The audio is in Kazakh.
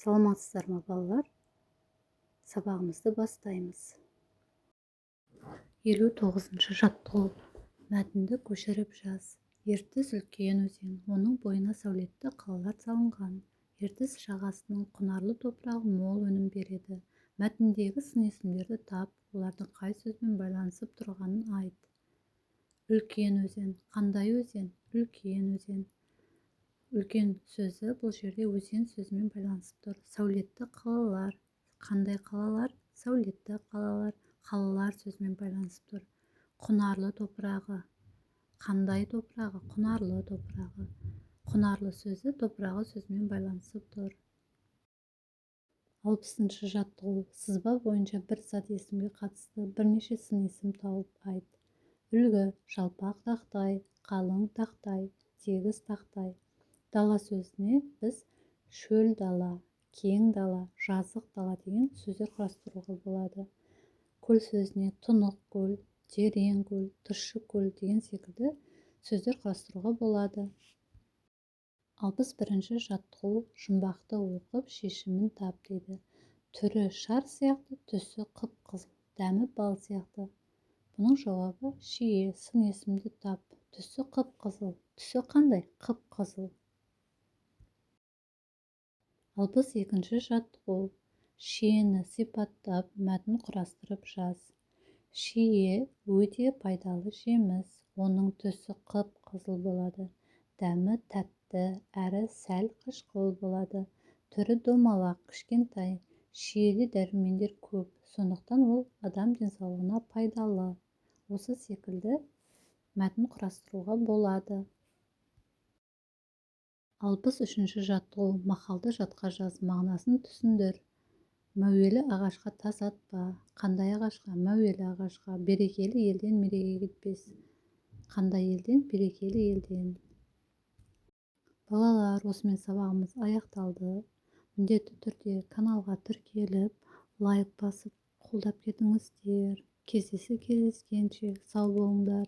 Саламатсыздар ма, балалар? Сабағымызды бастаймыз. 59-жаттығу. Мәтінді көшіріп жаз. Ертіс – үлкен өзен. Оның бойына сәулетті қалалар салынған. Ертіс жағасының құнарлы топырағы мол өнім береді. Мәтіндегі сын есімдерді тап, олардың қай сөзбен байланысып тұрғанын айт. Үлкен өзен. Қандай өзен? Үлкен өзен. Үлкен сөзі бұл жерде өзен сөзімен байланысып тұр. Сәулетті қалалар. Қандай қалалар? Сәулетті қалалар. Қалалар сөзімен байланысып тұр. Құнарлы топырағы. Қандай топырағы? Құнарлы топырағы. Құнарлы сөзі топырағы сөзімен байланысып тұр. 60-жаттығу. Сызба бойынша бір зат есімге қатысты бірнеше сын есім тауып айт. Үлгі: жалпақ тақтай, қалың тақтай, тегіс тақтай. Дала сөзіне біз шөл дала, кең дала, жазық дала деген сөздер құрастыруға болады. Көл сөзіне тұнық көл, терең көл, тұщы көл деген секілді сөздер құрастыруға болады. 61-жаттығу. Жұмбақты оқып, шешімін тап дейді. Түрі шар сияқты, түсі қып-қызыл, дәмі бал сияқты. Бұның жауабы – шие. Сын есімді тап. Түсі қып-қызыл. Түсі қандай? Қып-қызыл. 62-жаттығу. Шиені сипаттап, мәтін құрастырып жаз. Шие – өте пайдалы жеміс. Оның түсі қып-қызыл болады. Дәмі тәтті әрі сәл қышқыл болады. Түрі домалақ, кішкентай. Шиеде дәрумендер көп, сондықтан ол адам денсаулығына пайдалы. Осы секілді мәтін құрастыруға болады. 63-жаттығу. Мақалды жатқа жаз, мағынасын түсіндір. Мәуелі ағашқа тас атпа. Қандай ағашқа? Мәуелі ағашқа. Берекелі елден мереке кетпес. Қандай елден? Берекелі елден. Балалар, осымен сабағымыз аяқталды. Міндетті түрде каналға тіркеліп, лайк басып, қолдап кетіңіздер. Кездесе кездескенше сау болыңдар.